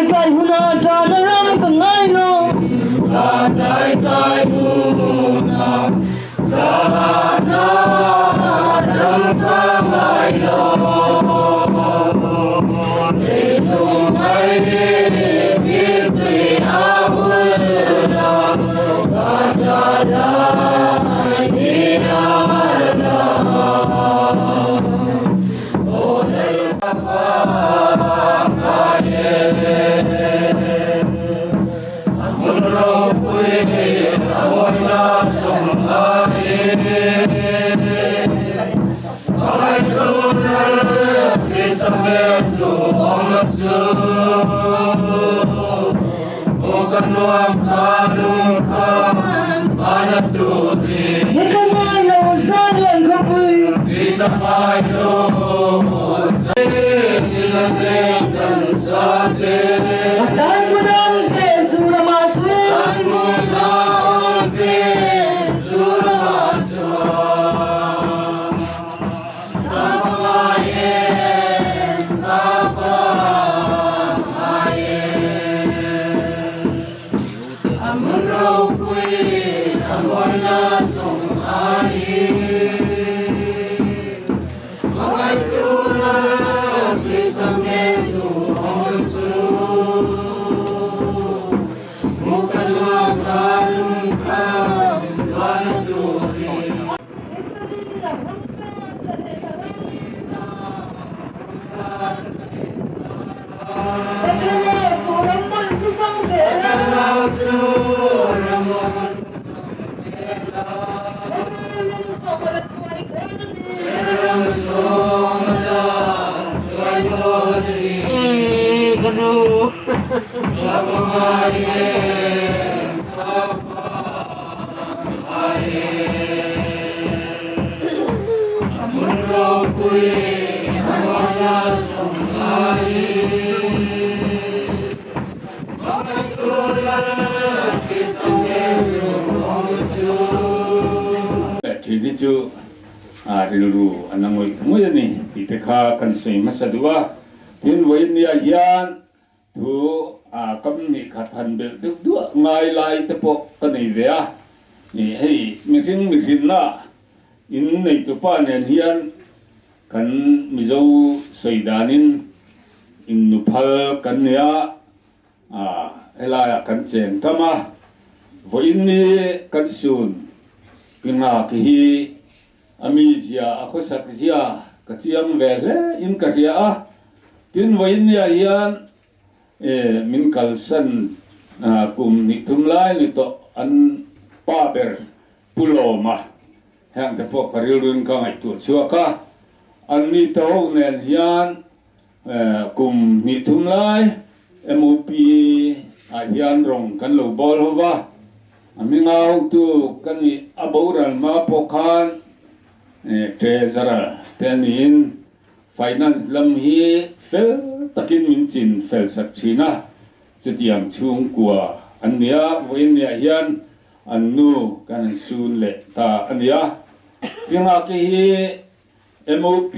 Tlai kai hunah ṭana ram ka ngai lo. Tlai kai hunah ṭana ram ka ngai lo. Leilung ai mittui a hul a, ka ṭha lai ni a la. Thin hi chu rilru a na ngawih ngawih a ni tih te kha kan sawi hmasa duh a. Tin, vawinia hian thu kam hnih khat han belh deuh duah ngai lai te pawh ka nei ve a. Hei mihring mihrinna in neitupa nen hian kan Mizo sawi danin innuphal kan ni a, helaiah kan cheng tam a, vawiin ni kan sun Pinghak hi a mizia a khawsak zia ka chiang ve hle in ka hria a, tin vawiin niah hian min kalsan kum hnih thum lai ni tawh an pa ber Pu Lawma heng te pawh ka rilruin ka ngaihtuah chhuak a, an mi te ho nen hian kum hnih thum lai MOP ah hian rawng kan lo bawl ho va, a hmingautu ka nih a boral hma pawh khan Treasurer te a niin Finance lam hi fel takin min chin fel sak thin a, chutiang chhungkua an nia, vawiin niah hian An nu kan han sun leh ta a nia. Tinghake hi MOP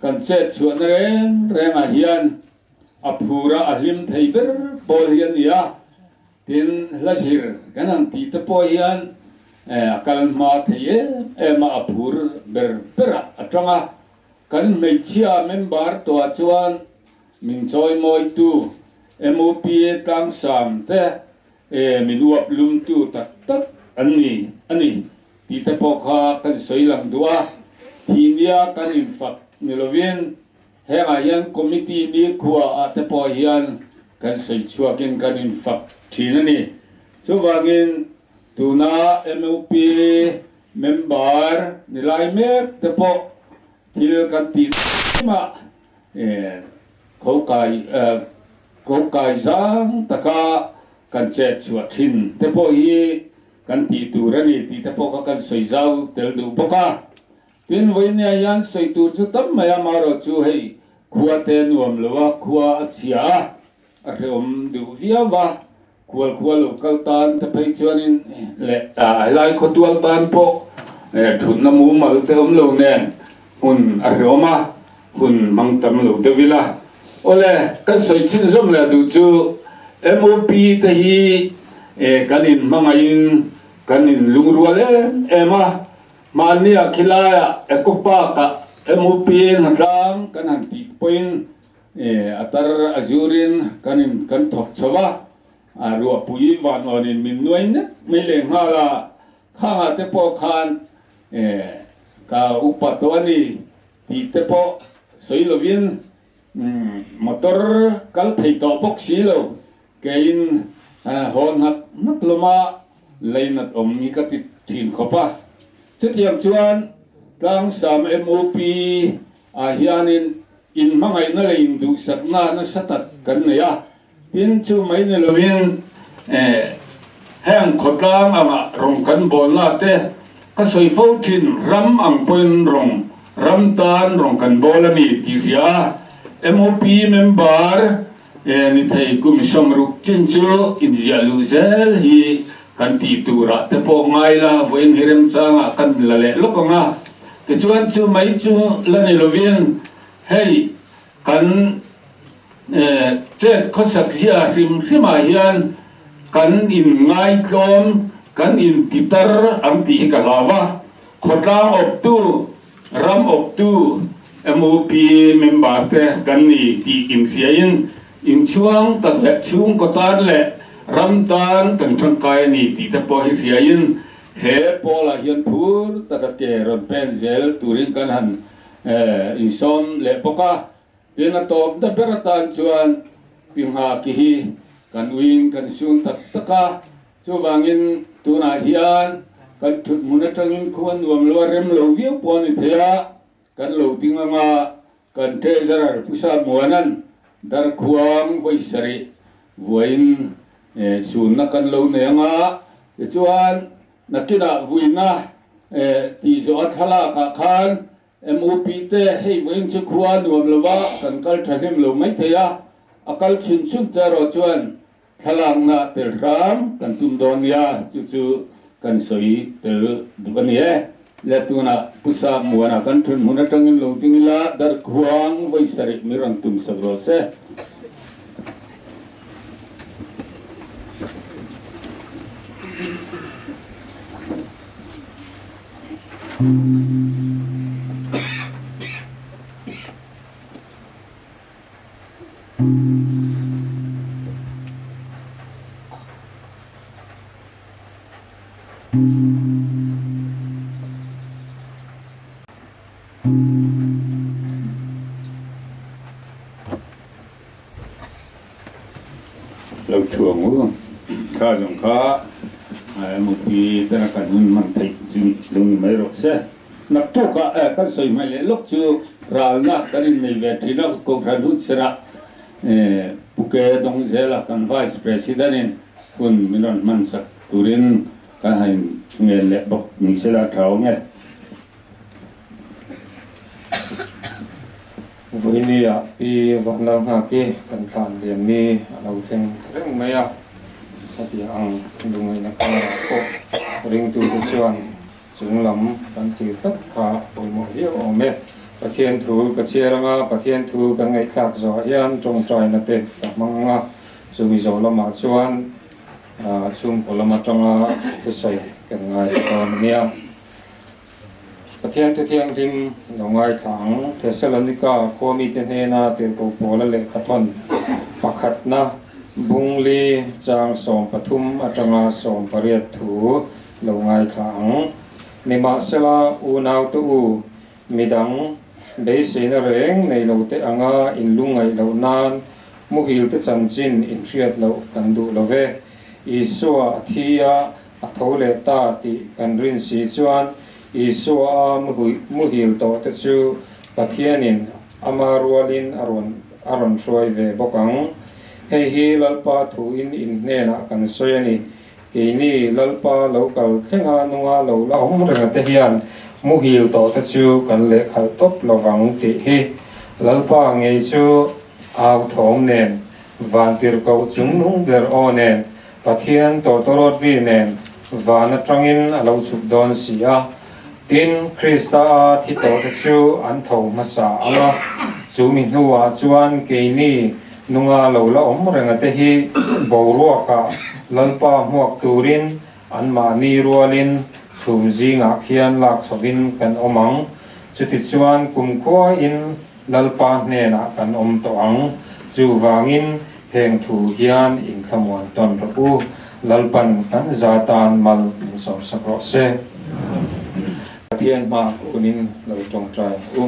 kan chet chhuahna reng rengah hian a phura a hlim thei ber pawl hi a ni a. Tin, hla zir kan han tih te pawh hian a kal hma thei em em a, a phur ber berah a tang a. Kan hmeichhia member tawhah chuan min chawimawitu MOP tlangsam te E min uap lumtu tak tak an ni a ni tih te pawh kha kan sawi lang duh a, thi nia kan infak ni lovin hengah hian committee nikhua ah te pawh hian kan sawi chhuakin kan infak thin a ni. Chuvangin tuna MOP member ni lai mek te pawh thil kan tih mah Kho kai kho kai zang taka kan chet chhuah thin te pawh hi kan tih tur a ni tih te pawh kha kan sawi zau tel duh bawk a. Tin, vawinia hian sawi tur chu tam mai a, marawh chu hei khua te nuam lo a, khua a chhia a, a hrehawm duh viau va, Khual khua lo kal tan te phei chuanin leh helai khawtual tan pawh thutna mumal te awm lo nen hun a hreawm a, hun hmang tam lo deuh ila. Awle, kan sawi chin zawm leh duh chu MOP te hi kan in hmangaihin kan in lungrual em em a, mahnia khilaiah Eco Park-ah MOP hnatlang kan han tih pawhin a tar a zurin kan in kan thawk chho a, ruahpui vanawnin min nuai nek mai leh nghal a, khangah te pawh khan ka upa tawh a ni tih te pawh sawi lovin motor kal thei tawh bawk si lo keiin haw hnat hnat lawma leinat awm hi ka ti thin khawp a. Chutiang chuan Tlangsam MOP ah hianin inhmangaihna leh induhsakna nasa tak kan nei a, tin chu mai ni lovin heng khawtlang anga rawng kan bawlna te ka sawi fo thin, ram ang pawhin rawng ram tan rawng kan bawl a ni tih hria a, MOP member ni thei kum 60 chin chu inziah luh zel hi kan tih turah te pawh ngai la, vawiin hi remchangah kan la leh lawk ang a, tichuan chu mai chu la ni lovin hei kan Chet khawsak zia hrim hrimah hian kan inngaitlawm, kan intitar ang tih hi ka hlau a. Khawtlang awptu, ram awptu, MOP member te kan ni tih inhriain inchhuang tak leh chhungkaw tan leh ram tan kan tangkai a ni tih te pawh hi hriain he pawlah hian phur taka ke rawn pen zel turin kan han insawm leh bawk a. Tin a tawp na ber atan chuan Pingha ki hi kan uiin kan sun tak tak a, chuvangin tunah hian kan thut hmun atangin khu a nuam lo a rem lo viau pawh a ni thei a, kan lo ding anga kan Treasurer Pu Samuanan Darkhuang vawi sarih vuain sunna kan lo nei anga, tichuan nakinah vuina tih zawh a thlalakah khan MUP te hei vawiin chu khua nuam lova kan kal thahnem lo mai thei a, a kal chhun chhun te erawh chuan thlalakna tel hram kan tum dawn nia, chu chu kan sawi tel duh a ni e. Le tunah Pu Samuana kan thun hmun atangin lo ding ila Darkhuang vawi sarih mi rawn tum sak rawh se. Lo thuang u. Kha zawng kha MOP tana kan hun hman theih chu lo ni mai rawh se. Naktukah kan sawi hmai leh lawk chu ralna kan innei ve thin a, Kohhran Hunserah Pu Ke Dawngzela kan Vice President in hun min rawn hman sak turin kan han ngen leh bawk ni sela tha awm e. Vawinia pi Vanlal Nghaki kan thlan lian ni a lo thleng reng mai a, hetiang ang lungaihna karah pawh ringtute chuan chung lam kan thlir tlat kha pawimawh viau a awm e. Pathian thu ka chhiar anga Pathian thu kan ngaihthlak zawhah hian tawngtaina te ka hmang anga chumi zawh lamah chuan chhungkaw lam atanga thusawi kan ngai dawn a nia. Pathian Thu Thianghlim lo ngaithla ang. Thesalonika khua mite hnena tirhkoh Paula lehkhathawn pakhatna bungli chang 13 atanga 18 thu lo ngaithla ang. Nimahsela, unaute u, midang beiseina reng nei lote anga inlungngaih loh nan muhilte chanchin inhriat loh kan duh lo ve. Isua a thi a, A tho leh ta tih kan rin si chuan Isua a muhil tawh te chu Pathianin ama rualin a rawn a rawn hruai ve bawk ang. Hei hi Lalpa thuin in hnenah kan sawi a ni. Keini Lalpa lo kal thlenga nunga lo la awm renga te hian muhil tawh te chu kan lehkhalh tawp lovang tih hi Lalpa ngei chu au thawm nen vantirhkoh chungnung ber aw nen Pathian tawtawrawt ri nen van atangin a lo chhuk dawn si a. Tin, Krista a thi tawhte chu an tho hmasa ang a. Chu mi hnuah chuan keini nunga lo la awm renga te hi boruakah Lalpa hmuak turin anmahni rualin chhum zingah khian lak chhovin kan awm ang. Chutichuan kumkhuain Lalpa hnenah kan awm tawh ang. Chuvangin heng thu hian inthlamuan tawn rawh u. Lalpan kan za tan mal min sawmsak rawh se. Pathian hma kunin lo tawngtai ang u.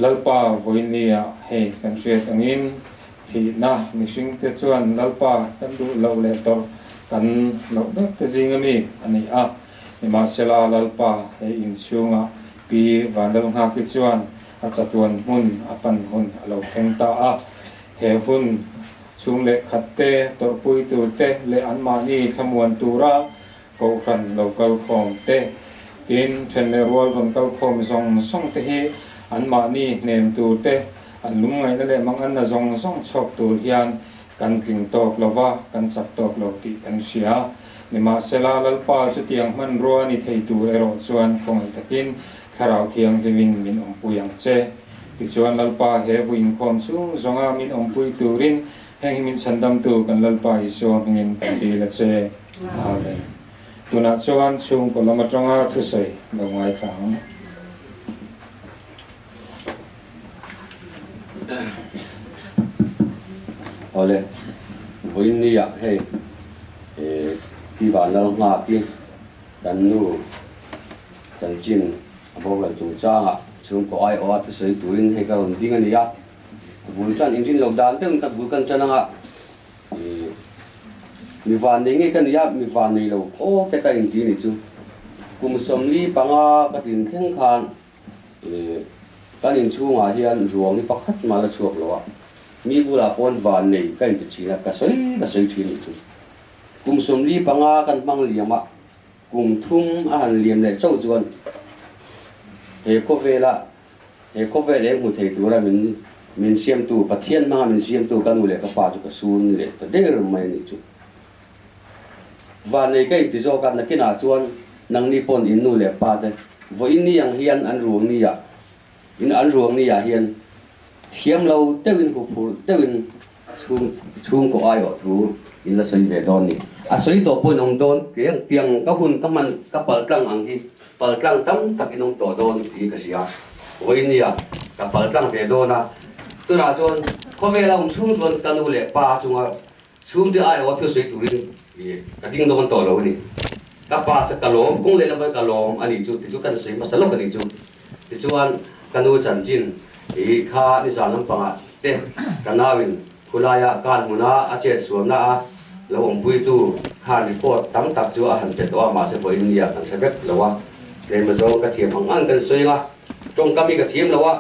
Lalpa vawinia hei kan hriat angin thihna mihringte chuan Lalpa kan duh loh leh tawrh kan loh ber te zing ami a ni a. Nimahsela Lalpa hei inchhungah Pi Vanlalnghaki chuan a chatuan hmun a pan hun a lo thleng ta a. He hun chhung leh khat te, tawrhpui tur te leh anmahni thlamuan tura Kohhran lo kal khawm te, tin then leh rual rawn kal khawm zawng zawng te hi anmahni hnem tur te, an lungngaihna leh manganna zawng zawng chhawk tur hian kan tling tawk lo va, kan chak tawk lo tih kan hria. Nimahsela, Lalpa chutiang hmanrua ni thei tur erawh chuan khawngaih takin Thlarau Thianghlimin min awmpui ang che. Tichuan Lalpa he vuinkhawm chung zawnga min awmpui turin heng hi min chhandamtu kan Lalpa Isua hmingin kan dil a che. Amen. Tunah chuan chhungkaw lam atanga thusawi lo ngaithla ang. Awle, vawiin nia hei Pi Vanlal Nghaki kan nu chanchin a boral chungchangah chhungkaw aiawha thusawi turin hei ka rawn ding a ni a, bul tan inrin loh dan deuhin ka bul kan tan anga Mi vannei ngei ka ni a, mi vannei lo aw te ka inti ni chu. Kum 45 ka tlin thleng khan kan inchhungah hian ruang hi pakhat mah la chhuak lo a, mi bulah pawn vannei ka inti thin a, ka sawi ka sawi thin ni chu. Kum 45 kan hmang liam a, kum thum a han liam leh chauh chuan he khawvela He khawvel eng hmu thei tura min min siamtu, Pathian hmanga min siamtu ka nu leh ka pa chu ka sun leh ta der mai a nih chu. Vannei ka inti zawk a, nakinah chuan nangni pawn in nu leh pa te vawiin ni ang hian an ruang ni ah in an ruang ni ah hian thiam lo deuhin huphurh deuhin chhung chhungkaw aiawh thu in la sawi ve dawn ni. A sawi tawh pawhin awm dawn tiang tiang ka hun ka hman ka paltlang ang hi Paltlang tam tak in awm tawh dawn tih ka hria. Vawiin nia ka paltlang ve dawn a, tunah chuan khawvel a awm chhung chuan ka nu leh pa chunga chhungte aiawh thusawi turin ka ding dawn tawh lo a ni. Ka pa sa ka lawm, kawng leh lamah ka lawm a nih chu ti chu kan sawi hmasa lawk a nih chu. Tichuan ka nu chanchin hi kha nizan lampangah te ka nauin Khulaia kan hmuna a chet sualna a lo awmpuitu khan report tam tak chu a han pe tawh a, mahse vawiin nia kan hre vek lo a, tlema zawng ka thiam ang ang kan sawi ang a, tawngkam hi ka thiam lo a,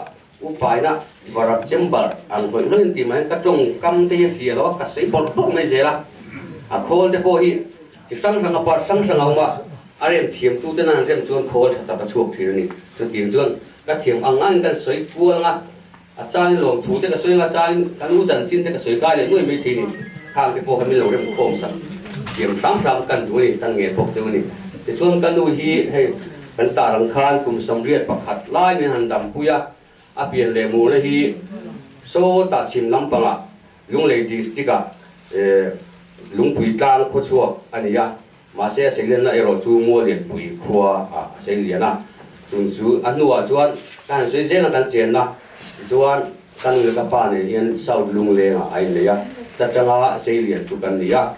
upaina varap chamber ang hlawih hlawih an tih mai ka tawngkam te hi a fiah lo a, ka sawi bawrh bawrh mai zel a, a khawl te pawh hi chi hrang hrang a part hrang hrang a awm a, a rem thiamtu ten an rem chuan khawl tha tak a chhuak thin a ni, chutiang chuan ka thiam ang angin kan sawi kual ang a. A changin lawmthu te ka sawi ang a, changin ka nu chanchin te ka sawi kai leh nuai mai thei ni. Khang te pawh kha min lo rem khawm sak thiam hram hram kan duh a ni, kan ngen bawk cheu a ni. Tichuan ka nu hi hei kan tar ang khan kum 81 lai min han dampui a, a pian leh murna hi sawtah chhim lampangah Lunglei district-ah Lungpui tlang khawchhuak a ni a, mahse a seilenna erawh chu Mualianpui khua ah a seilian a, chung chu a hnuah chuan ka han sawi zel a kan chenna tichuan ka nu leh ka pa nen hian South Lungleng ah a innei a, ta tanga seilian chu kan ni a,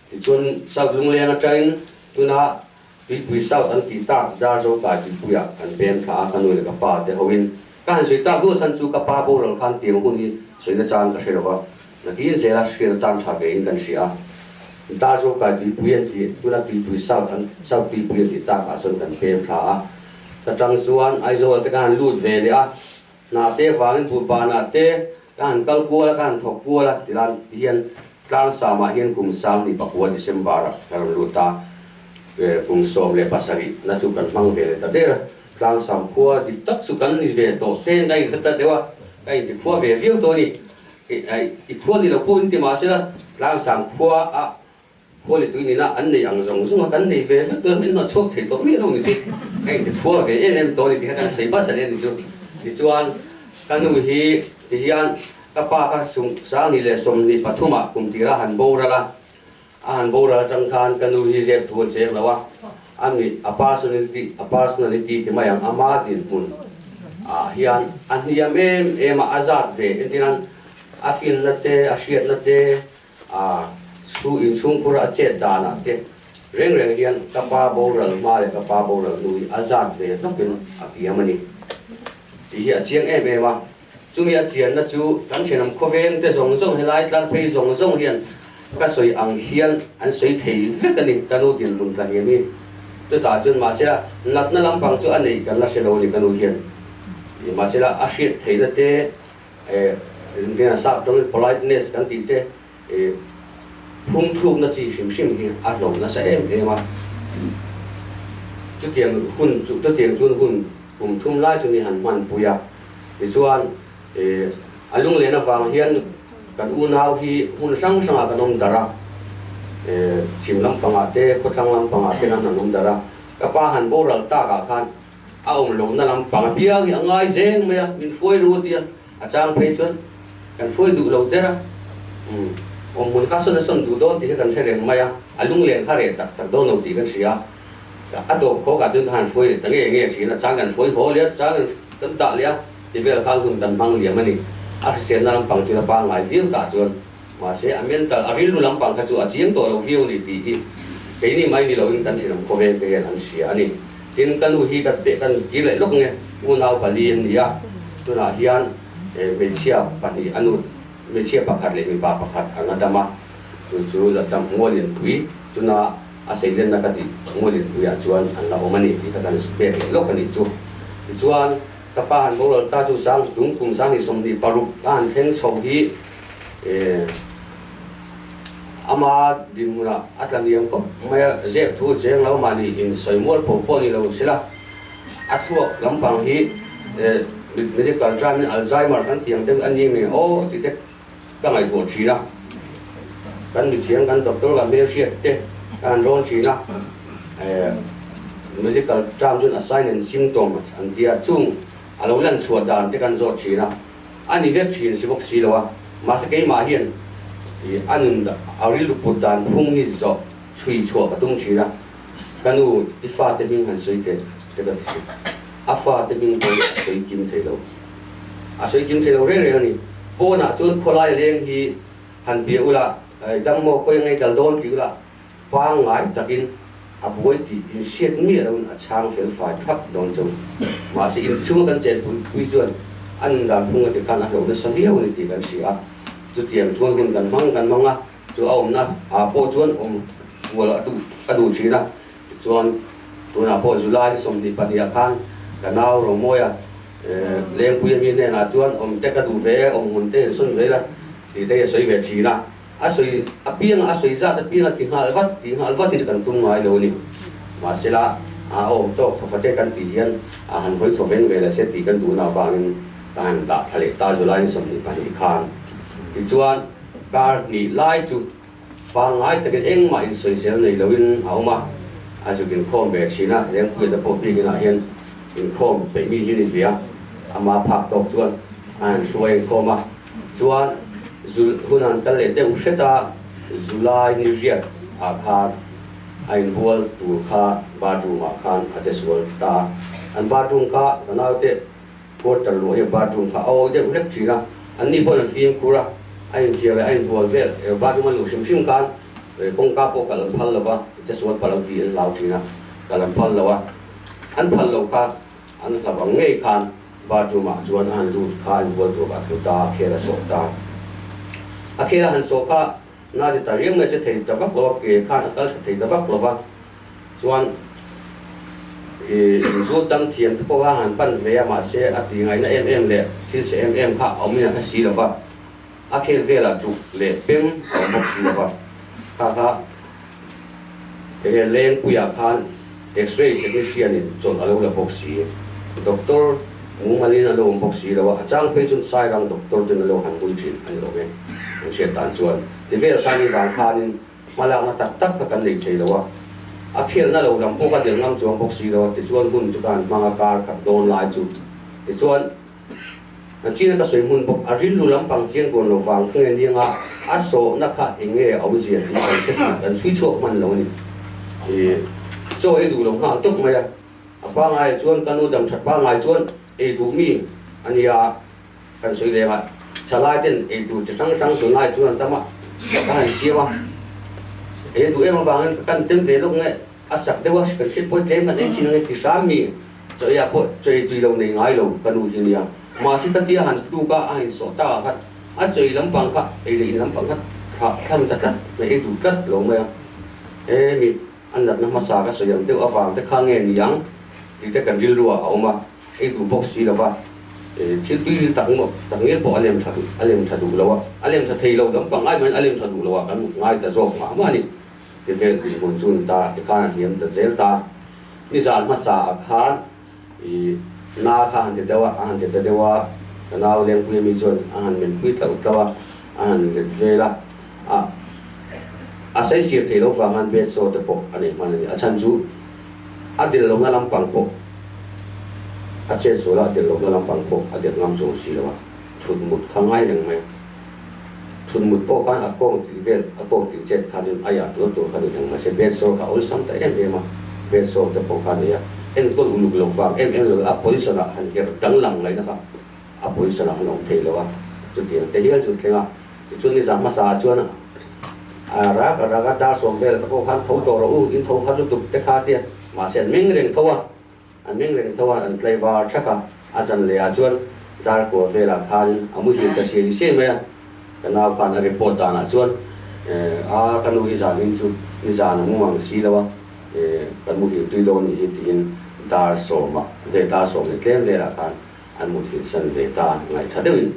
tichuan South Lungleng atangin tuna Tuipui South an tih tak Darzo kai Tuipui ah kan peng thla a ka nu leh ka pa te hoin ka han sawi tak duh chhan chu ka pa boral khan tiang hun hi sawina chang ka hre lo va. Nakin zela hriat atan tha vein kan hria a, Darzo kai tuipui an tih, tuna tuipui South an South tuipui an tih takah chuan kan pem thla a. Ta tang chuan Aizawl te ka han lut ve leh a, hna te vangin buhbanah te ka han kal kual a, ka han thawk kual a, tilan hian Tlangsamah hian kum 2009 December ah ka rawn lut a, kum 17 na chu kan hmang ve leh ta der a, Tlangsam khua dik tak chu kan ni ve tawh te ka inhre ta deuh a, ka intikhua ve viau tawh a ni. I khua ni lo pawh in ti mah sela Tlangsang khua a khua leh tui nina an nei ang zawng zawng a kan nei ve vek tur min hnawt chhuak thei tawh miah lo ni chu ka inti khua ve em em tawh a ni tih kha kan sawi bas a ni a ni chu. Tichuan Ka nu hi tihian ka pa kha 2023 ah kum tir a han boral a, a han boral atang khan ka nu hi zep thu a cheng lo a, a mi a personality a personality ti mai ang ama dinhmun ah hian a hniam em em a, a zat ve entirnan a finna te a hriatna te A chhu inchhungkhur a chet danah te reng reng hian ka pa boral hma leh ka pa boral hnu hi a zat ve hlawkin a kiam a ni tih hi a chiang em em a. Chumi a chianna chu kan thenawm khawveng te zawng zawng helai tlar phei zawng zawng hian ka sawi ang hian an sawi thei vek a ni ka nu dinhmun ka hniam hi. Chutah chuan mahsela natna lampang chu a nei kan la hre lo a ni ka nu hian. Mahsela a hriat theihna te Engtin a sap tawngin politeness kan tih te phungthlukna chi hrim hrim hi a hlawh nasa em em a. Chutiang hun chu chutiang chuan hun kum thum lai chu mi han hmanpui a. Tichuan a lunglen avang hian kan unau hi hmun hrang hrangah kan awm darh a. Chhim lampangah te khawthlang lampangah te kan han awm darh a. Ka pa han boral takah khan A awm lohna lam pang apiang hi a ngai zeng mai a, min hruai ru a tia, a chang phei chuan kan hruai duh lo der a, umm awmhmun kha sawn a sawn duh dawn tih kha kan hre reng mai a, a lunglen kha reh tak tak dawn lo tih kan hria a, a dawp khawk ah chuan ka han hruai leh ta nge nge thin a, chang kan hruai haw leh a, chang kan dah leh a, ti vel khan hun kan hmang liam a ni, a hriselna lampang chu a pangngai viau tah chuan. Mahse, a mental, a rilru lampang kha chu a chiang tawh lo viau a ni tih hi keini mai ni loin kan thinawm khawvel te hian an hria a ni. Tin, ka nu hi ka teh kan kir leh lawk nge, unau pali an ni a, tunah hian hmeichhia pahnih a nu, hmeichhia pakhat leh mipa pakhat an la dam a, chu chu la dam Mualinpui tuna a seilenna ka tih Mualinpuiah chuan an la awm a ni tih kha kan pek leh lawk a nih chu. Tichuan, ka pa han boral ta chu sang tung kum 2026 a han thleng chho hi, Ama dinhmunah a tla niam khawp mai a, zep thu cheng lo mahni insawi mual pho pawh ni lo sela, a thluak lampang hi medical term in Alzheimer kan tih ang deuh a ni nge aw tih te ka ngaihtuah thin a, kan mithiam kan doctor kan hmelhriat te ka han rawn thin a, medical term chuan a sign and symptom an tia chung a lo lan chhuah dan te kan zawt thin a. A ni vek thin si bawk si lo a, mahse keimah hian ih a nun a rilru put dan phung hi zawh chhui chhuah ka tum thin a, ka nu i fate hming han sawi teh te ka ti thin, a fate hming pawh hi a sawi kim thei lo, a sawi kim thei lo reng reng a ni, pawnah chuan khawlai leng hi han bia ula dam maw khawi ngei dal dawn ti ula Pangngai takin a buai tih inhriat miah loin a chhang fel fai thap dawn chauh. Mahse inchhunga kan chenpui pui chuan a nun dan phung a ti khan a hlauh nasa viau a ni tih kan hria a. Chutiang chuan hun kan hmang kan hmang a, chu a awmna ah pawh chuan awm kual a duh a duh thin a. Tichuan tunah pawh July 22 ah khan ka nau Romawia Lengpui ami hnenah chuan awm te ka duh ve e, awm hun te insawn ve ila tih te hi a sawi ve thin a. A sawi apiang a sawi zat apiang a ti nghal vat, ti nghal vat hi chu kan tum ngai lo a ni. Mahsela, a awm tawk thawkhat e kan tih hian a han hawi thaw veng ve la se tih kan duhna avangin ka han dah thla leh ta July 22 khan. Tichuan, kar hnih lai chu pangngai takin engmah insawisel nei loin a awm a, a zuk inkhawm ve thin a, Lengpuia te pawh biakinah hian inkhawm peih mi hi a ni ve a, ama phak tawk chuan a han hruai inkhawm a. Chuan Zul hun an kal leh deuh hret a, Zulai ni riat ah khan a inbual tur kha bathroom ah khan a che sual ta a. An bathroom kha ka naute quarter luah hian bathroom kha a awi deuh hlek thin a, an ni pawhin an fimkhur a, a inthiar leh a inbual vel bathroom a luh hrim hrim khan kawngka pawh kal an phal lo va, che sual palh ang tih an hlau thin a, kal an phal lo a, an phal loh kha an hlauh ang ngei khan Bathroom ah chuan a han lut kha an bual tur a tlu ta, a khel a sawh ta. A khel a han sawh kha na ti ta riang mai che thei ta vak lo a, ke khan a kal tha thei ta vak lo va. Chuan ih inzut dam thiam te pawh kha a han pan ve a, mahse a ti ngaihna em em leh thil chhe em em kha a awm in a hre si lo va. A khel velah duk leh pem a awm bawk si lo va. Kha kha Enge Lengpuiah khan X-ray technician in chawlh a lo la bawk si. Doctor mumalin a lo awm bawk si lo a, a chang phei chuan Sairang doctor ten a lo han hmui thin a ni lo e. Kan hriat dan chuan ti vel khan i vang khanin hmalakna tak tak kha kan nei thei lo a, a khelna lo lam pawh ka del ngam chuang bawk si lo a, tichuan hun chu ka han hmang a kar khat dawn lai chu tichuan. China ka sawi hmun bawk, a rilru lampang chiang kawn lo vang nge nianga a sawhna kha eng nge a awmzia tih kan hre fuh, kan chhui chhuak hman lo a ni. Ih, chaw ei duh lo nghal tawp mai a, a pangngai chuan ka nu dam that pangngai chuan ei duh mi a nia, kan sawi leng a, thalai ten ei tur chi hrang hrang tunlai chuan an tam a, ka han siam a, ei duh em avangin ka kan tem ve lawk nge a sak deuh a, kan hriat pawhin tlem kan ei chin ange ti hram mi. Chaw ei ah pawh chaw ei tui lo nei ngai lo ka nu hi nia. Mahse ka tia han tluk a, a insawh tak ah khan a chaw ei lampang kha ei leh in lampang kha thlah thlan ta tlat mai, ei duh tlat lo mai a. He mi a natna hmasa ka sawi ang deuh avang te kha nge ni ang tih te kan rilru ah a awm a, ei duh bawk si lo va. Thil tui ril tak tak ngial pawh a lem tha duh a lem tha duh lo a, a lem tha thei lo lampang ai maiin a lem tha duh lo ah kan ngai ta zawk mah mah a ni. Ti vel dinhmun chu ni ta tikhan a hniam ta zel ta. Nizan hmasa ah khan i na kha a han ti deuh a, a han ti ta deuh a, ka nau Lengpuia mi chuan a han men pui tlauh tlauh a, a han let vel a, a a saisir thei lo vang khan bed sore te pawh a nei hman a ni. A chhan chu a del lohna lampang pawh a chet sual a, a del lohna lampang pawh a del ngam chuang si lo a, thut mut kha ngai reng mai a. Thut mut pawh khan a kawng tih vel, a kawng tih chet khanin a yah tur tur kha ni reng mahse bed sore kha awlsam ta em em a, bed sore te pawh kha a nei a, enkawl uluk loh vang em em lo a position ah han her danglam ngaihna kha a position ah han awm thei lo a, chutiang te hial chu thleng a, tichuan nizan hmasa ah chuan a rak a rak a dar sawm vel te pawh khan tho tawh rawh u, in tho khat lutuk te kha tia mahse an meng reng tho a. An meng reng tho a, an tlaivar thak a, a zan leh ah chuan dar kua velah khan a muhil ta siai siai mai a, ka nau khan a report dan ah chuan a ka nu hi zan in chu nizan a mu ang si lo a, kan muhil tui dawn nih hi tiin dar sawmah ve dar sawm leh tlem velah khan an muthilh san ve ta ngaihtha deuhin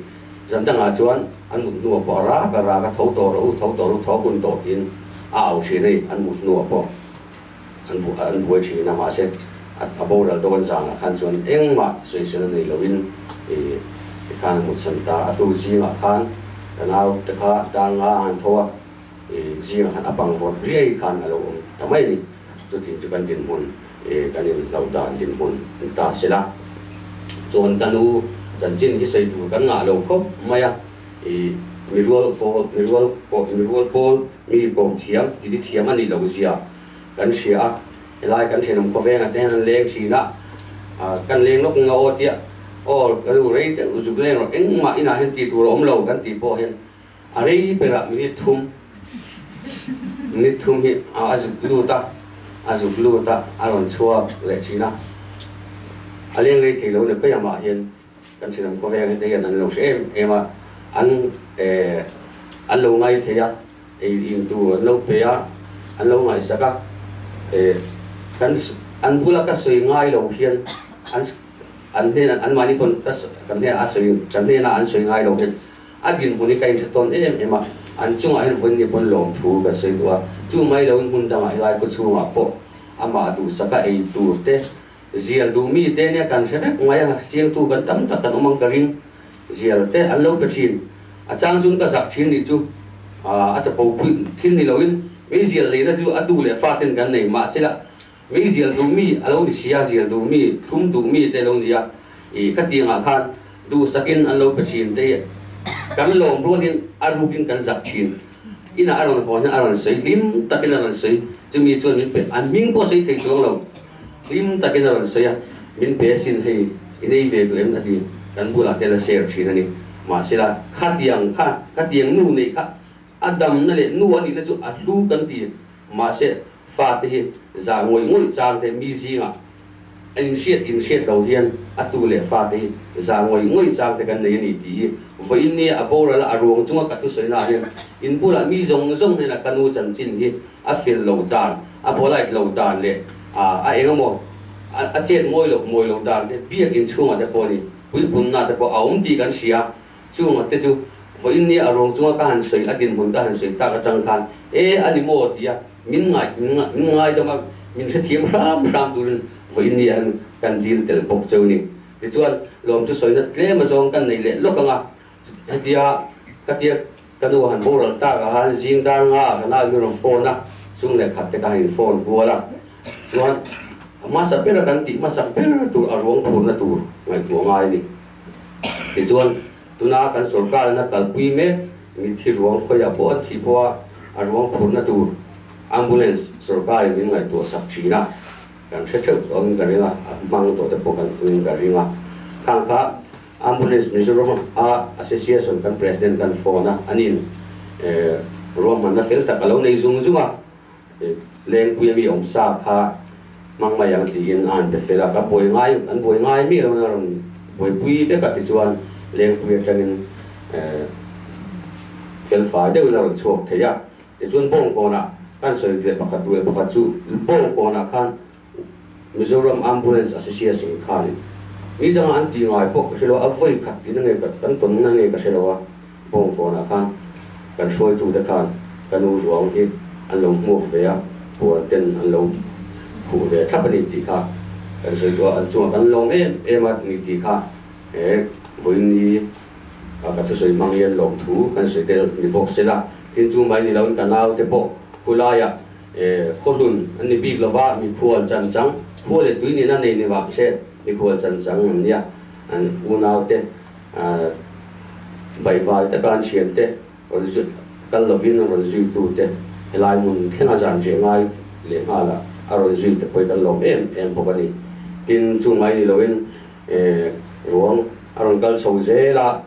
zan dangah chuan an mut hnuah pawh a rak a rak a tho tawh rawh u, tho tawh rawh u, tho hun tawh tiin a au thin a ni, an mut hnuah pawh. An an buai thin a, mahse a boral dawn zanah khan chuan engmah sawisel a nei loin ih tikhan a mutsan ta. A tu zingah khan ka nau te kha dar nga a han tho a, ih zingah khan a pang vawt riai khan a lo awm ta mai a ni. Chutin chu kan dinhmun ih kan inhloh dan dinhmun ni ta se la. Chuan ka nu chanchin hi sawi tur kan ngah lo khawp mai a, ih mi rual pawl mi rual pawh mi rual pawl mi kawm thiam titi thiam a nih loh zia kan hria a, helai kan thenawm khawvengah te hian an leng thin a, kan leng lawk nga aw tia aw ka nu rei deuh zuk leng rawh engmah inah hian tih tur a awm lo kan tih pawh hian a rei berah minute thum minute thum hi a zuk lut a, a zuk lut a a rawn chhuak leh thin a, a leng rei thei lo ni khawiah mah hian. Kan thenawm khawvel te hian an lo hre em em a, an eh an lo ngai thei a, ei in tur an lo pe a, an lo ngaihsak a, eh kan an bula ka sawi ngai lo hian an an hnenah anmahni pawn ka kan hnenah a sawi kan hnenah an sawi ngai lo hian a dinhmun hi ka inhre tawn em em a, an chungah hian vawiin ni pawn lawmthu kan sawi duh a, chu mai loin hmun dangah helai khaw chhungah pawh amah duhsaka ei tur te Zial duh mi te nia kan hre vek mai a, chiangtu kan tam tak kan awm ang ka ring. Zial te an lo pe thin. A chang chun ka zak thin nih chu a chapo pui thil ni loin meizial leina chu a tu leh fa ten kan nei. Mahsela meizial duh mi a lo ni si a, zial duh mi, thlum duh mi te lo ni a, ih khatiangah khan duhsakin an lo pe thin te hi kan lawm rualin a rukin kan zak thin. Inah a rawn haw hian a rawn sawi hlim takin a rawn sawi, chumi chuan min pe, an hming pawh sawi thei chuang lo, hlim takin a rawn sawi a, min pe asin hei i nei ve duh em a ti, kan bulah te la share thin a ni. Mahsela khatiang kha, khatiang nu neih kha a damna leh nu a nihna chu a hlu kan ti, mahse fate hi zah ngawih ngawih chang te mi zingah A inhriat inhriat lo hian a tu leh fate hi za ngawih ngawih chang te kan nei a ni tih hi vawiin nia a boral a, a ruang chunga ka thusawi naah hian in bulah mi zawng zawng hnenah ka nu chanchin hi a fil loh dan, a polite loh dan leh a eng emaw a chet mawi loh mawi loh dan te biak inchhungah te pawh a ni, puipunna te pawh a awm tih kan hria. Chunga te chu vawiin nia a ruang chunga ka han sawi a dinhmun ka han sawi tak atang khan e a ni maw tia min ngai min ngaidam a min hrethiam hram hram turin vawiin nia hian kan dil tel bawk cheu ni. Tichuan lawm chu sawina tlem azawng kan nei leh lawk anga hetia ka tia ka nu han boral tak ah khan zing dar nga ah ka nau min rawn phone a chung leh khat te ka han in phone kual a chuan hmasa ber a kan tih hmasa ber tur a ruang phurna tur ngaihtuah ngai a ni. Tichuan, tuna kan sorkar in a kalpui mek mitthi ruang khawiah pawh an thih pawh a, a ruang phurhna tur ambulance sorkar in min ngaihtuah sak thin a, kan hre theuh tawh angin ka ring a, a hmang tawh te pawh kan tuin ka ring a. Khang kha Ambulance Mizoram a Association kan President kan phone a, anin ruahmanna fel tak a lo nei zung zung a, Lengpui ami awm sa kha hmang mai ang tiin a han pe fel a, ka buai ngai an buai ngai miah lo na rawn buaipui vek a tichuan Lengpui atangin fel fai deuhin a rawn chhuak thei a, tichuan Bawngkawnah kan sawi leh pakhat duh leh pakhat chu Bawngkawnah khan Mizoram Ambulance Association khanin mi danga an tih ngai pawh ka hre lo a, a vawi khat tihna nge kan tawnna nge ka hre lo a, Bawngkawnah khan kan hruaitute khan ka nu ruang hi an lo hmuak ve a, puan ten an lo khuh ve thlap a ni tih kha kan sawi duh a, an chungah kan lawm em em a ni tih kha he vawiin a ka thusawi hmang hian lawmthu kan sawi tel ni bawk se la, tin chu mai ni loin ka naute pawh khulaiah Khawhlun an ni bik lova, mikhual chan chang, khua leh tui nihna nei ni vang se mikhual chan chang an nia. An unaute baihvai taka an thiante rawn zui kal lovin rawn zuitute helai hmun thlenga zan riah ngai leh nghala a rawn zui te pawhin kan lawm em em bawk a ni. Tin, chu mai ni loin ruang a rawn kal chho zel a.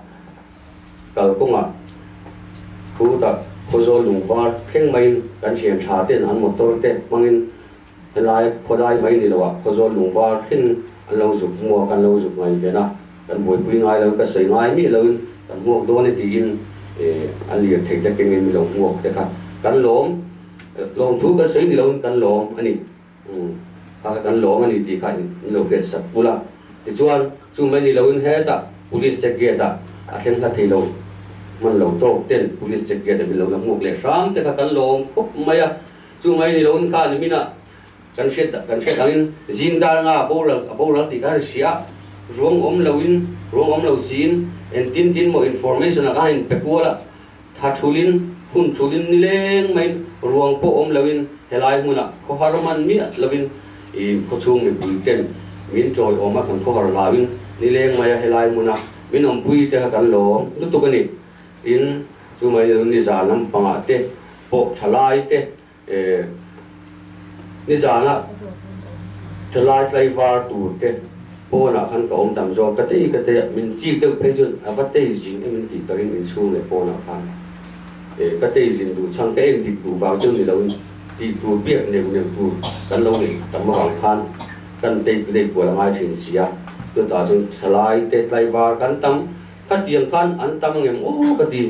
Kalkawngah khutah khawzawl lungvar thleng maiin kan thian tha ten an motor te hmangin helai khawlai mai ni loah khawzawl lungvar thleng an lo zuk hmuak an lo zuk ngaihven a, kan buaipui ngai lo ka sawi ngai miah loin kan hmuak dawn e tiin an lir thei te kengin mi lo hmuak te kha kan lawm lawmthu kan sawi ni loin kan lawm a ni. Kha kha kan lawm a ni tih kha in lo hriat sak bul a. Tichuan, chu mai ni loin hetah Police check gate ah a thleng hla thei lo hman lo tawk ten Police check gate ah min lo la hmuak leh hram te kha kan lawm khawp mai a. Chu mai ni loin kha ni minah kan hriat kan hriat angin zing dar nga a boral a boral tih kha an hria a. Ruang awm loin ruang awm lo siin engtin tin maw information ah kha a inpe kual a. Tha thulin, hun thulin nileng maiin ruang pawh awm loin helai hmunah khawhar man miah loin i khawchhung mipui ten min tawiawm a kan khawhar hlauin nileng maia helai hmuna min awmpui te kha kan lawm lutuk a ni. Tin, chu mai ni nizan lampangah te pawh thalai te Nizana thalai tlaivar tur te pawnah khan ka awm tam zawk ka tei ka tei a, min chik deuh phei chuan a va tei zin em in tih takin inchhung leh pawnah khan ka tei zin duh chang ka en dik duh vang chu ni loin tih tur biak neuh neuh tur kan lo neih tam avang khan kan tei tei kual a ngai thin si a, chutah chuan thalai te tlaivar kan tam khatiang khan an tam angem aw ka ti.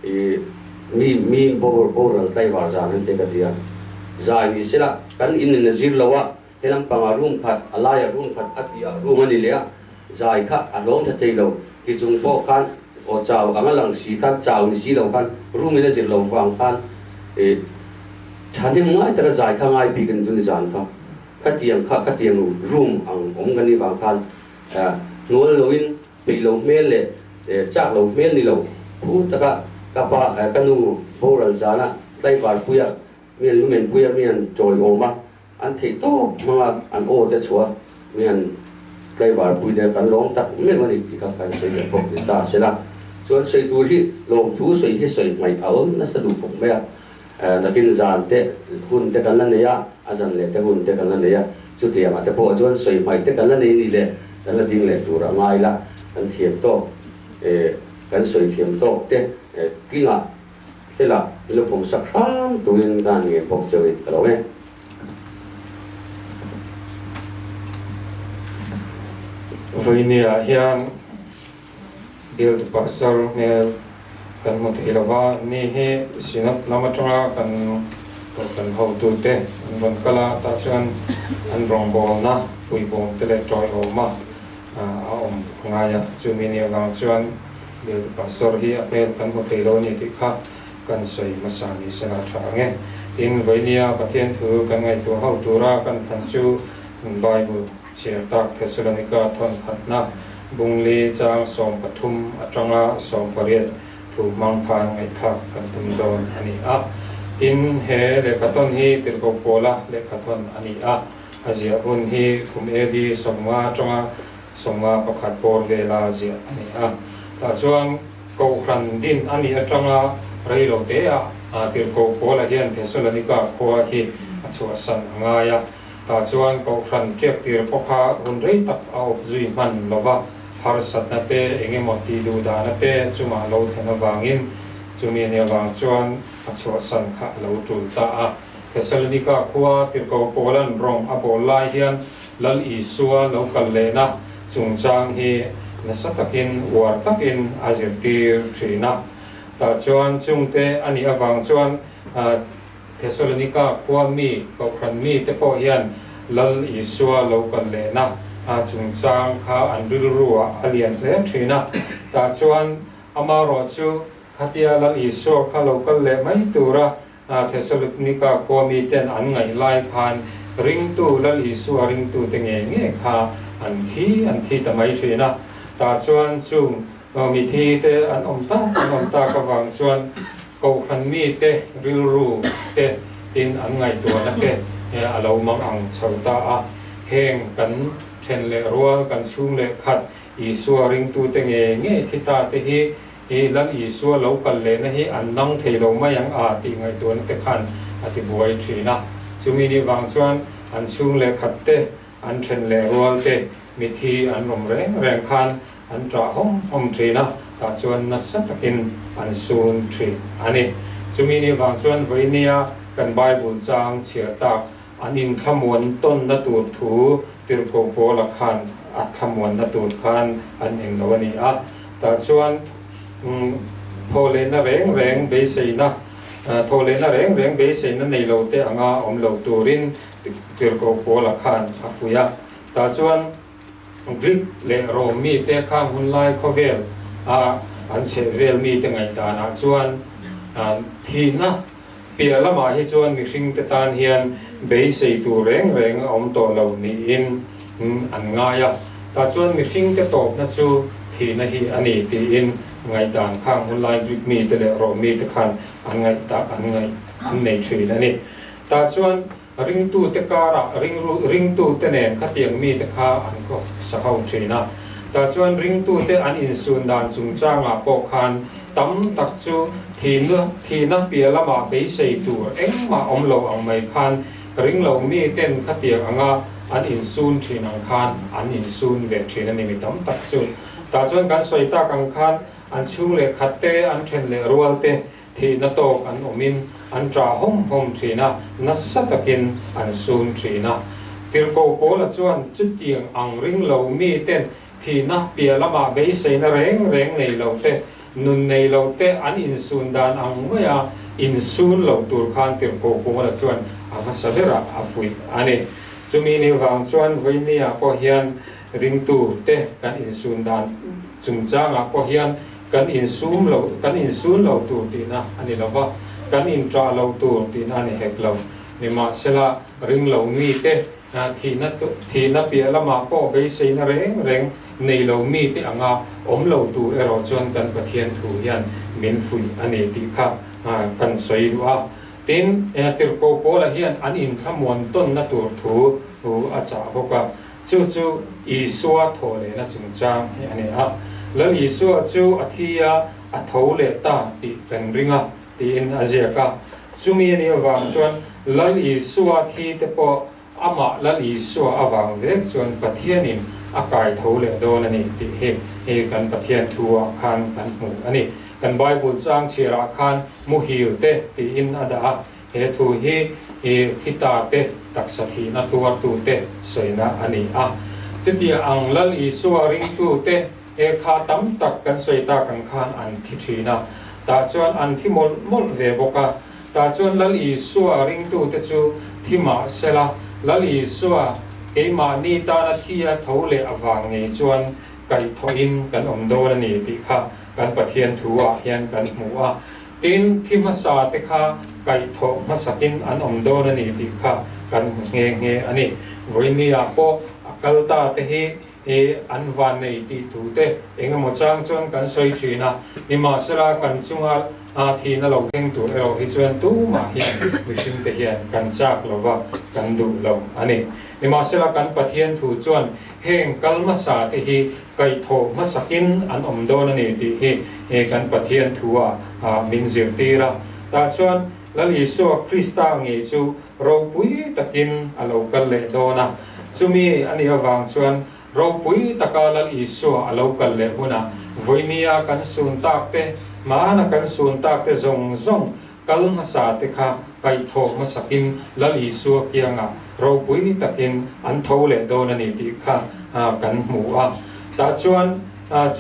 I mi mi boral tlaivar zan an ti ka ti a, zai ni sela kan in in a zir lo a, he lampangah room khat a laiah room khat a tihah room a ni leh a, zai kha a hlawm tha thei lo, ti chung pawh khan aw chau ang a lang si khan chau ni si lo khan room in a zir lo vang khan i thahnem ngai taka zai kha ngai bik a ni chu ni zan kha khatiang kha khatiang room ang awm kan nih vang khan hnual loin Peih lo hmel leh chak lo hmel ni lo phur taka ka pa ka nu boral zana tlaivar puia mi an lumen puia mi an tawiawm a, an theih tawp hmanga an aw te chhuah mi an tlaivar pui te kan lawm tak meuh a ni tih kha kan sawi leh bawk ni ta se la. Chuan sawi tur hi lawmthu sawi hi sawi hmaih a awm nasa duh khawp mai a, nakin zan te hun te kan la nei a, a zan leh te hun te kan la nei a, chutiangah te pawh chuan sawi hmaih te kan la nei ni leh kan la ding leh tur a ngai la, kan thiam tawk kan sawi thiam tawk te tlingah fela min lo pawm sak hram turin ka han ngen bawk cheu in ka lo e. Vawinia hian Bill Pastor hmel kan hmu thei lo va, ni hi Synod lam atanga kan kohhran hotute an rawn kal a, tah chuan an rawngbawlna puibawm te leh tawiawma a awm a ngai a, chumi ni avang chuan Bill Pastor hi a hmel kan hmu thei lo a ni tih kha kan sawi hmasa ni se la tha ang e. Tin, vawinia Pathian thu kan ngaihtuah ho tura kan thlan chu Bible Chhiar tak Thessalonika thawnkhatna bungli chang 13 atanga 18 thu hmang khan ngaihthlak kan tum dawn a ni a. Tin, he lehkhathawn hi Tirhkoh Paula lehkhathawn a ni a. A ziah hun hi kum AD 50 atanga 51 bawr vela ziah a ni a. Tah chuan Kohhran din a nih atanga rei lo te ah Tirhkoh Paula hian Thesalonika khua hi a chhuahsan a ngai a. Tah chuan Kohhran ṭiak tir pawh kha hun rei tak a awp zui hman lo va, harsatna te eng emaw tih duh dahna te chungah lo thlen avangin chumi a nih avang chuan a chhuahsan kha a lo ṭul ta a. Thesalonika khua Tirhkoh Paula'n rawng a bawl lai hian Lal Isua lo kal lehna chungchang hi nasa takin uar takin a zirtir thin a. Tah chuan chungte a nih avang chuan Thesalonika khua mi, Kohhran mi te pawh hian Lal Isua lo kal lehna chungchang kha an rilruah a lian hle thin a. Tah chuan amarawh chu khatia Lal Isua kha lo kal leh mai tura Thesalonika khua miten an ngaih lai khan ringtu Lal Isua ringtute ngei ngei kha an thi an thi ta mai thin a. Tah chuan chung mithi te an awm tak an awm tak avang chuan Kohhran mite rilru te tin an ngaihtuahna te a lo mang ang chho ta a. Heng kan then leh rual kan chhung leh khat Isua ringtute ngei ngei thi ta te hi I Lal Isua lo kal lehna hi an nang thei lo mai ang a tih ngaihtuahna te khan a ti buai thin a. Chumi ni vang chuan an chhung leh khat te, an then leh rual te, mithi an awm reng reng khan an ṭah hawm hawm thin a, tah chuan nasa takin an sun thin a ni. Chumi ni vang chuan vawinia kan Bible chang chhiar tak an inthlamuan tawnna tur thu Tirhkoh Paula khan a thlamuanna tur khan an eng lo a ni a. Tah chuan thawhlehna reng reng beiseina thawhlehna reng reng beiseina nei lo te anga awm lo turin Tirhkoh Paula khan a fuih a. Tah chuan Greek leh Rom mite khang hunlai khawvel a an chhehvel mite ngaihdanah chuan thihna Piah lamah hi chuan mihringte tan hian beisei tur reng reng a awm tawh lo niin an ngai a. Tah chuan mihringte tawpna chu thihna hi a ni tiin ngaihdan khang hunlai Greek mite leh Rom mite khan an ngaihdah an ngaih an nei thin a ni. Tah chuan ringtute karah ringru ringtute nen khatiang mite kha an kawp sa ho thin a. Tah chuan ringtute an insun dan chungchangah pawh khan tam tak chu thihna thihna piah lamah beisei tur engmah awm lo ang mai khan ringlo miten khatiang anga an insun thin ang khan an insun ve thin a ni mi tam tak chu. Tah chuan kan sawi tak ang khan an chhung leh khat te an then leh rual te Thihna tawk an awmin an ṭah hawm hawm ṭhin a, nasa takin an sun ṭhin a. Tirhkoh Paula chuan chutiang ang ring lo miten thihna piah lamah beiseina reng reng nei lo te, nun nei lo te an insun dan ang maia insun lo tur khan Tirhkoh Paula chuan a hmasa berah a fuih a ni. Chumi ni vang chuan vawinia pawh hian ringtu te kan insun dan chungchangah pawh hian Kan insum lo, kan insun lo tur tihna a ni lo va, kan inṭah lo tur tihna a ni hek lo. Nimahsela, ring lo mite thihna thihna piah lamah pawh beiseina reng reng nei lo mite anga awm lo tur erawh chuan kan Pathian thu hian min fuih a ni tih kha kan sawi duh a. Tin, Tirhkoh Paula hian an inthlamuan tawnna tur thu a chah bawk a. Chu chu Isua thaw lehna chungchang hi a ni a. Lal Isua chu a thi a, a tho leh ta tih kan ring a, tiin a ziak a. Chumi a nih avang chuan Lal Isua thi te pawh amah Lal Isua avang vek chuan Pathianin a kai tho leh dawn a ni tih hi hi kan Pathian thu ah khan kan hmu a ni. Kan Bible chang chhiarah khan muhil te tiin a dah a. He thu hi i thita te, taksa thihna tuartu te sawina a ni a. Chutia ang Lal Isua ringtu te he kha tam tak kan sawi tak ang khan an thi thin a. Tah chuan an thi mawlh mawlh ve bawk a. Tah chuan Lal Isua ringtu te chu thi mah sela, Lal Isua keimahni tana thi a tho leh avang ngei chuan kaihthawhin kan awm dawn a ni tih kha kan Pathian thu ah hian kan hmu a. Tin, thi hmasa te kha kaihthawh hmasakin an awm dawn a ni tih kha kan hmu nghe nghe a ni. Vawinia pawh a kal ta te hi i an vannei tih thu te eng emaw chang chuan kan sawi thin a, nimahsela kan chunga thihna lo thleng tur erawh hi chuan tumah hian mihring te hian kan chak lo va, kan duh lo a ni. Nimahsela kan Pathian thu chuan heng kal hmasa te hi kaihthawh hmasakin an awm dawn a ni tih hi kan Pathian thu ah min zirtir a. Tah chuan Lal Isua Krista ngei chu ropui takin a lo kal leh dawn a. Chumi a nih avang chuan ropui taka Lal Isua a lo kal leh hunah vawinia kan sun tak te, hmana kan sun tak te zawng zawng kal hmasa te kha kaihthawh hmasakin Lal Isua kiangah ropui takin an tho leh dawn a ni tih kha kan hmu a. Tah chuan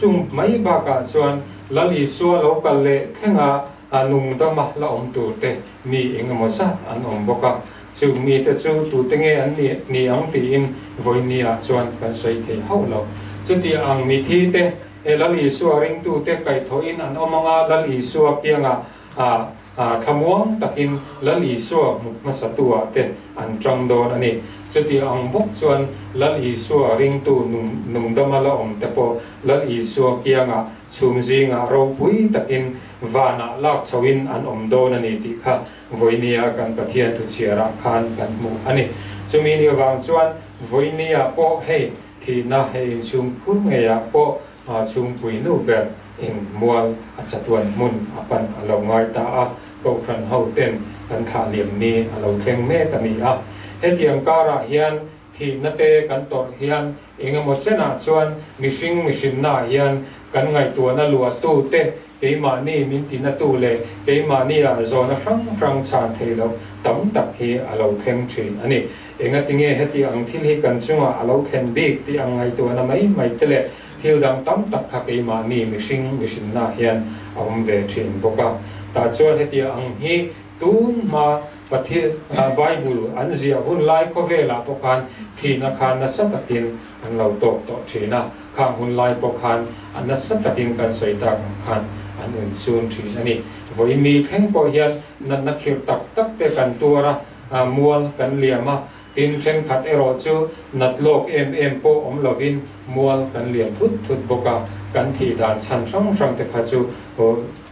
chung mai bakah chuan Lal Isua lo kal leh thlenga nung dama la awm tur te mi eng emaw zat an awm bawk a. Chung mite chu tute nge an ni ang tiin vawinia chuan kan sawi thei hauh lo. Chuti ang mithi te Lal Isua ringtute kaihthawhin an awm anga Lal Isua kiangah A thlamuang takin Lal Isua hmu hmasatu-ah te an tang dawn a ni. Chuti ang bawk chuan Lal Isua ringtu nungdama la awm te pawh Lal Isua kiangah chhum zingah ropui takin vanah lak chhoin an awm dawn a ni tih kha vawinia kan Pathian thuchhiarah khan kan hmu a ni. Chumi ni avang chuan vawinia pawh hei thihna hei inchhung phur ngeiah pawh A chhungpui nu ber in mual a chatuan hmun a pan a lo ngai ta a, Kohhran ho ten kan thlah liam ni a lo thleng mek a ni a. Hetiang karah hian thihna te kan tawrh hian engemaw chenah chuan mihring mihrinnaah hian kan ngaihtuahna luahtu te keimahni min tinatu leh keimahnia zawhna hrang hrang chhan theih loh tam tak hi a lo thleng thin a ni. Engatinge heti ang thil hi kan chungah a lo thlen bik tih ang ngaihtuahna mai mai te leh thil dang tam tak kha keimahni mihring mihrinna hian a awm ve thin bawk a. Tah chuan heti ang hi tun hma Pathian Bible an ziah hun lai khawvelah pawh khan thihna khan nasa takin an lo tawk tawh thin a, khang hun lai pawh khan a nasa takin kan sawi tak ang khan an insun thin a ni. Vawiin thleng pawh hian natna khirh tak tak te kan tuar a, Mual kan liam a, tin thenkhat erawh chu nat lawk em em pawh awm lovin mual kan liam thut thut bawk a, kan thih dan chhan hrang hrang te kha chu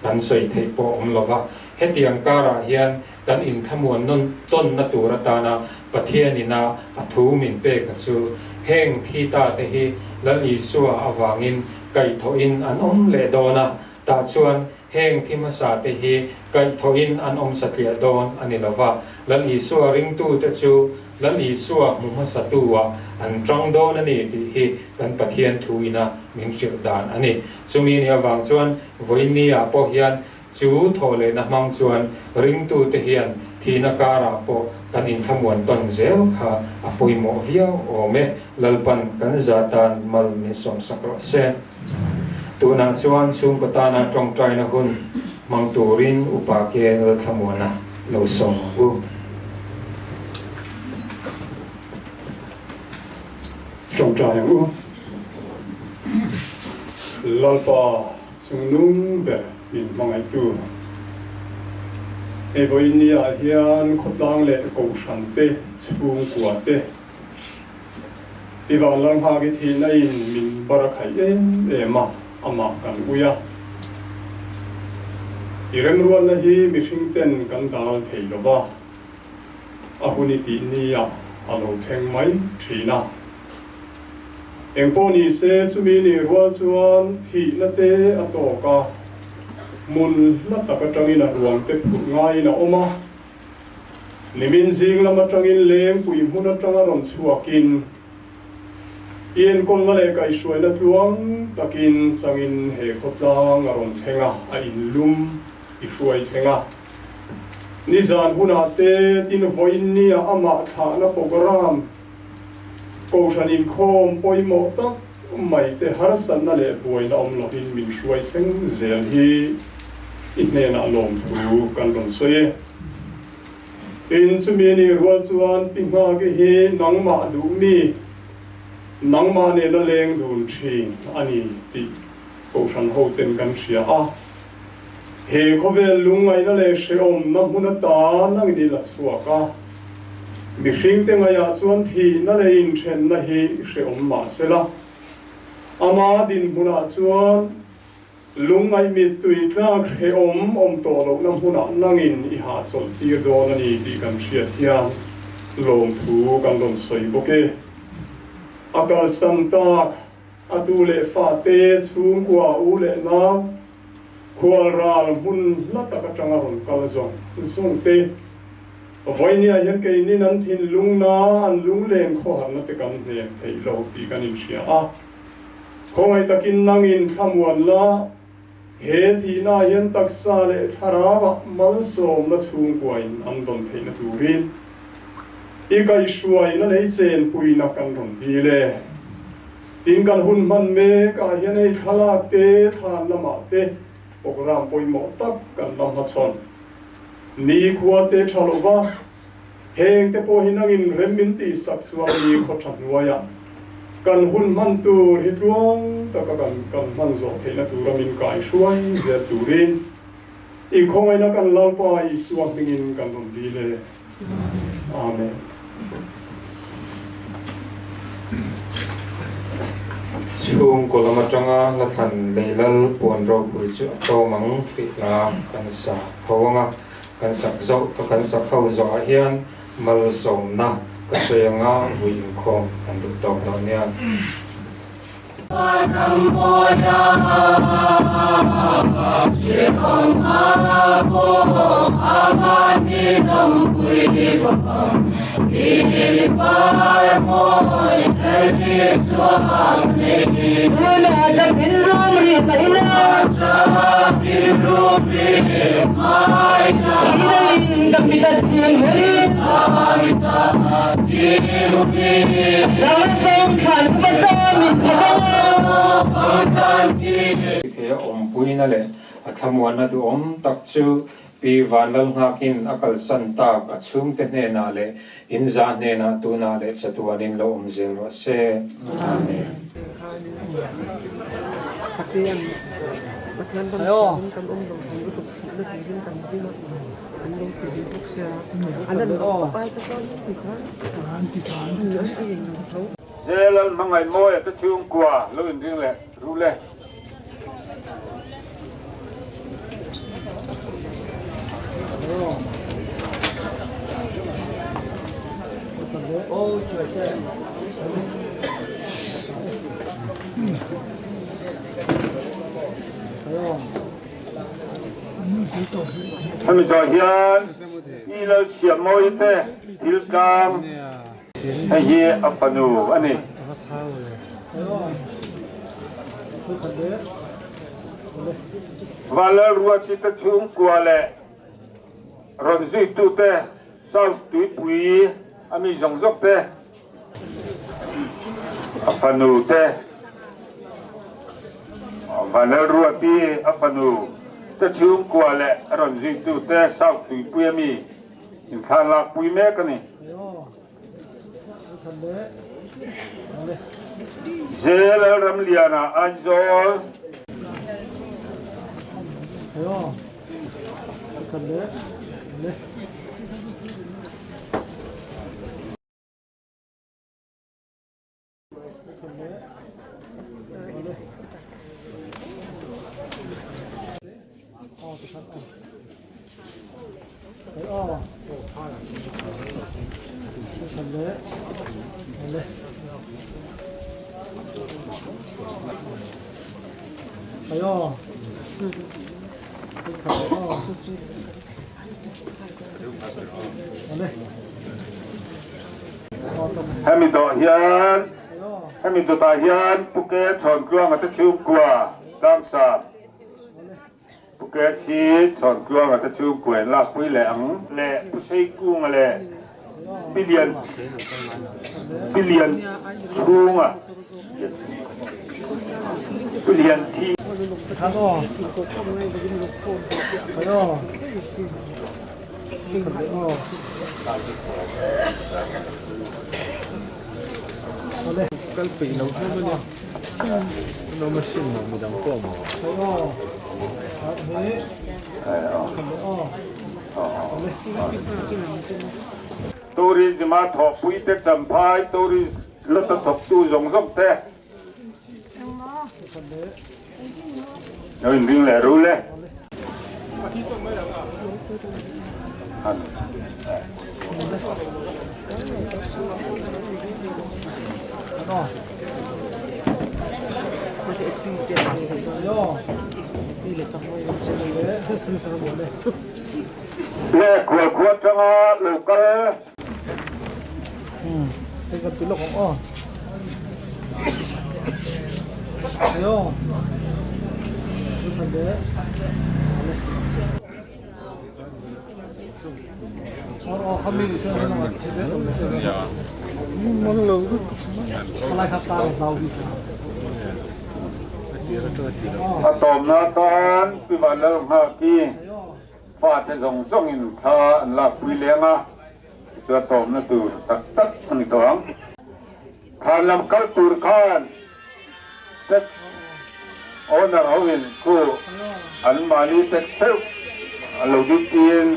kan sawi theih pawh awm lova. Hetiang karah hian kan inthlamuan nawn tawnna tur atana Pathianina a thu min pek a chu heng thi ta te hi Lal Isua avangin kaihthawhin an awm leh dawn a, tah chuan Heng thi hmasa te hi kaihthawhin an awm satliah dawn a ni lova, Lal Isua ringtute chu Lal Isua hmu hmasatu-ah an tang dawn a ni tih hi kan Pathian thuina min hrilh dan a ni. Chumi ni avang chuan vawinia pawh hian chu thawhlehna hmang chuan ringtute hian thihna karah pawh kan inthlamuan tawn zel kha a pawimawh viau awm e. Lalpan kan za tan mal min sawmsak rawh se. Tunah chuan chhungkaw tana tawngtaina hun hmang turin Upa ke Lalthlamuana lo sawm ang u. Tawngtai ang u. Lalpa chungnung ber min hmangaihtu. Hei vawiin ni ah hian khawtlang leh kohhran te, chhungkua te, I vanlam nghak i thihna in min bar a khaih em em a, amah kan ui a. I remruatna hi mihring ten kan dal thei lo va, a hun i tih ni ah a lo thleng mai thin a. Engpawh ni se chumi nih rual chuan thihna te a tawk a, hmun hla tak atangin a ruang te phurh ngaiin a awm a. Nimin zing lam atangin lengpui hmun atanga rawn chhuakin i enkawlna leh kaihhruaina tluang takin changin he khawtlang a rawn thleng a, a inlum i hruai thleng a. Nizan hunah te tin vawiin nia amah thlahna programme Kohhran inkhawm pawimawh tak mai te harsatna leh buaina awm lovin min hruai thleng zel hi i hnenah lawmthu kan rawn sawi e. Tin, chumi ni rual chuan Pi Nghaki hi nangmah duh mi, nangmah nena leng dun thin a ni tih Kohhran hoten kan hria a. He khawvel lungngaihna leh hrehawmna hmun atan angin i la chhuak a. Mihringte ngaihah chuan thihna leh inthenna hi hrehawm mah sela, ama dinhmunah chuan lungngaih mittui tlak hrehawm awm tawh lohna hmunah nangin i hahchawlh tir dawn a ni tih kan hriat hian. Lawmthu kan rawn sawi bawk e. A kalsan tak a tu leh fate chhungkua u leh nau khual ral hmun hla tak atanga rawn kal zawng zawng te vawinia hian keinin an thinlungna an lunglen khawharna te kan hnem theih lo tih kan inhria a. Khawngaih takin nangin thlamuan la. He thihna hian taksa leh thlarauah malsawmna chhungkuain an rawn theihna turin i kaihhruaina lei chenpuina kan rawn dil e. Tin, kan hun hman mekah hian hei thlalak te, thlan lamah te programme pawimawh tak kan la hmachhawn. Nikhua te tha lova heng te pawh hi nangin rem min tihsak chuan nikhaw tha hnuaiah kan hun hman tur hi tluang taka kan kan hman zawh theihna tura min kaihruai zel turin i khawngaihna kan Lalpa Isua hmingin kan rawn dil e. Amen. Chhungkaw lam atanga la thlan lei lal puan ropui chu a tlawm ang tih hla kan sa ho ang a. Kan sak zawh ka kan sak ho zawhah hian malsawmna ka sawi anga vui inkhawm kan duh tawk dawn nia. He awmpuina leh a thlamuanna duhawm tak chu Pi Vanlalnghakin a kalsan tak a chhungte hnenah leh in zah hnenah tunah leh chatuanin lo awm zel rawh se. Amen. Zel an hmangaih mawi a te chhungkua lo inring leh ru le. Hemi zawh hian i lo siam mawi te thil tlang Hei hi a fanu a ni. Vanlalruati te chhungkua leh rawn zuitute South Tuipui a mi zawng zawk te a fanu te Vanlalruati a fanu te chhungkua leh rawn zuitute South Tuipui a mi Inthlan lakpui mek a ni. Zel Ramliana Aizawl. Hemi dawh hian hemi dawtah hian Puke Chhawntluanga te chhungkua Tlangsap Puke si Chhawntluanga te chhungkua in lakpui leh ang leh Pu Seikunga leh Pi Lian Pi Lian Chhunga Pi Lian Chhi Kal peih lo hlawm a nia an awm asin maw midang pawh maw. Tourism a thawhpui te Champhai tourist la ta thawktu zawng zawng te Lo inring leh rul e. Le khual khua atanga lo kal. A tawmna atan Pi Vanlalnghaki fate zawng zawngin thla an lakpui leng a, chu a tawmna tur chak tak a ni tawh ang. Thlan lam kal tur khan tax owner hoin khu an mahni tax theuh an lo duty in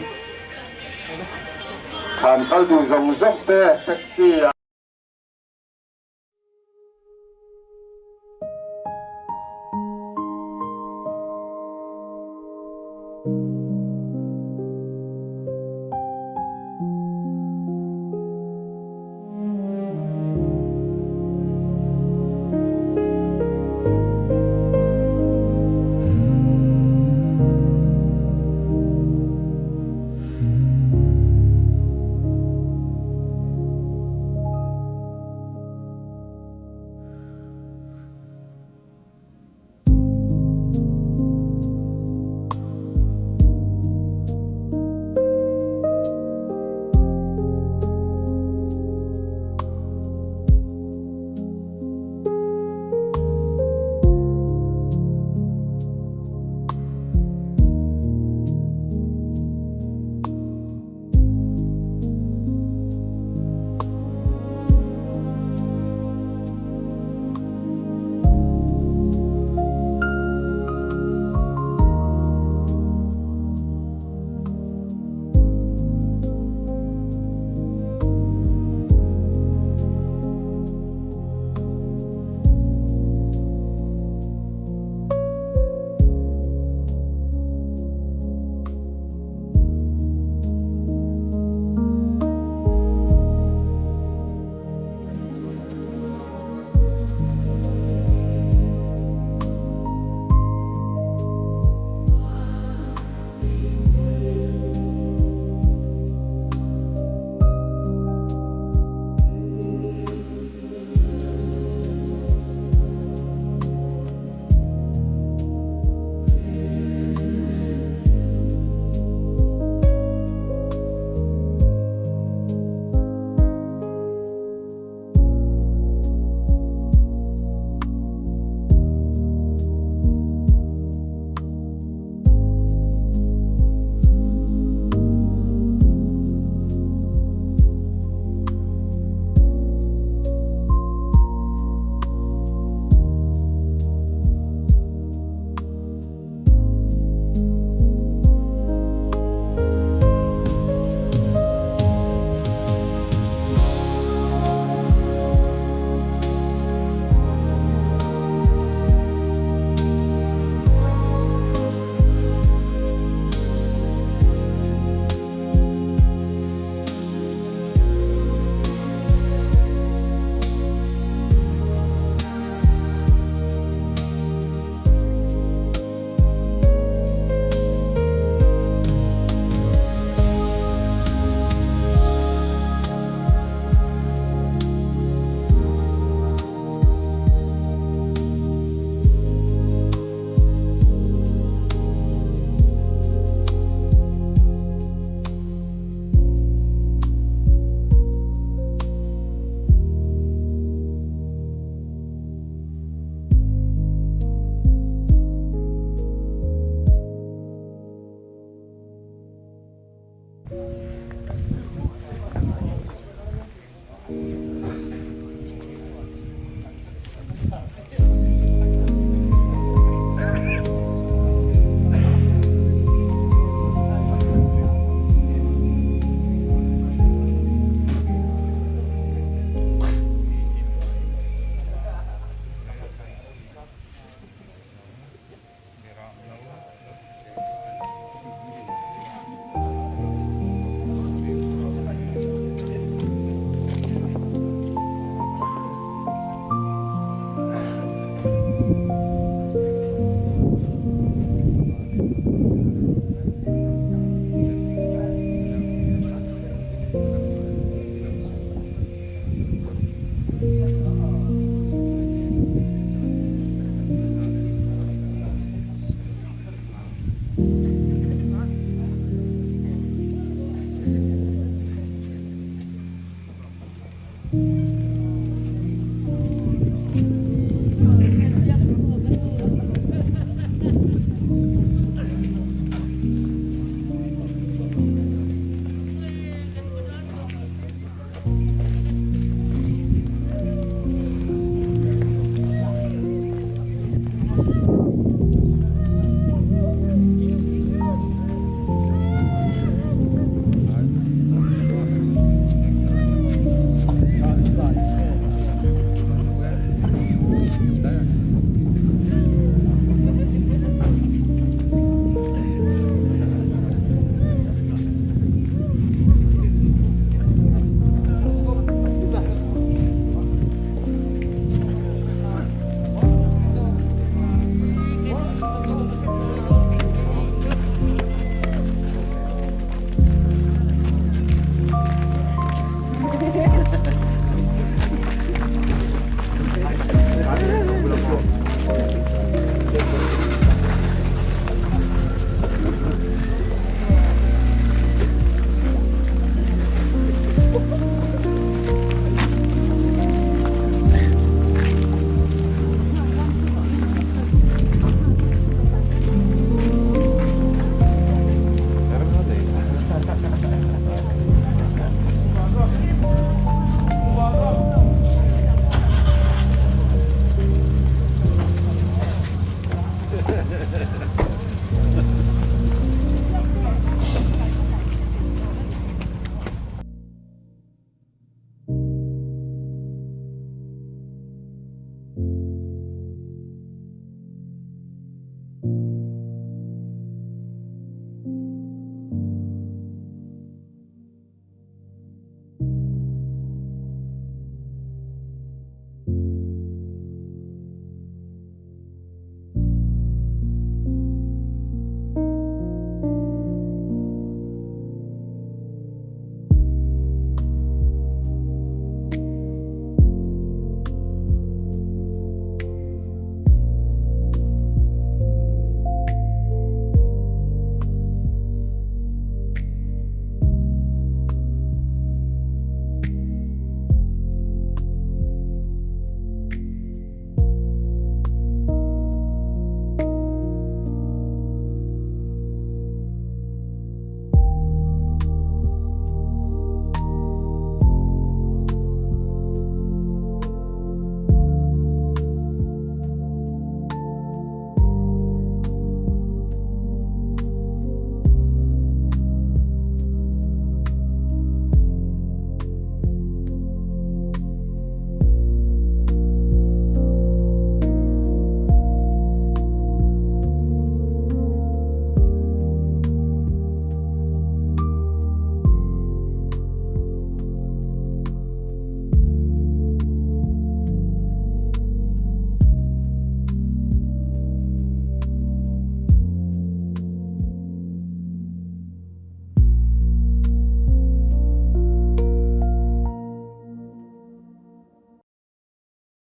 thlan kal duh zawng zawng te taxi ah.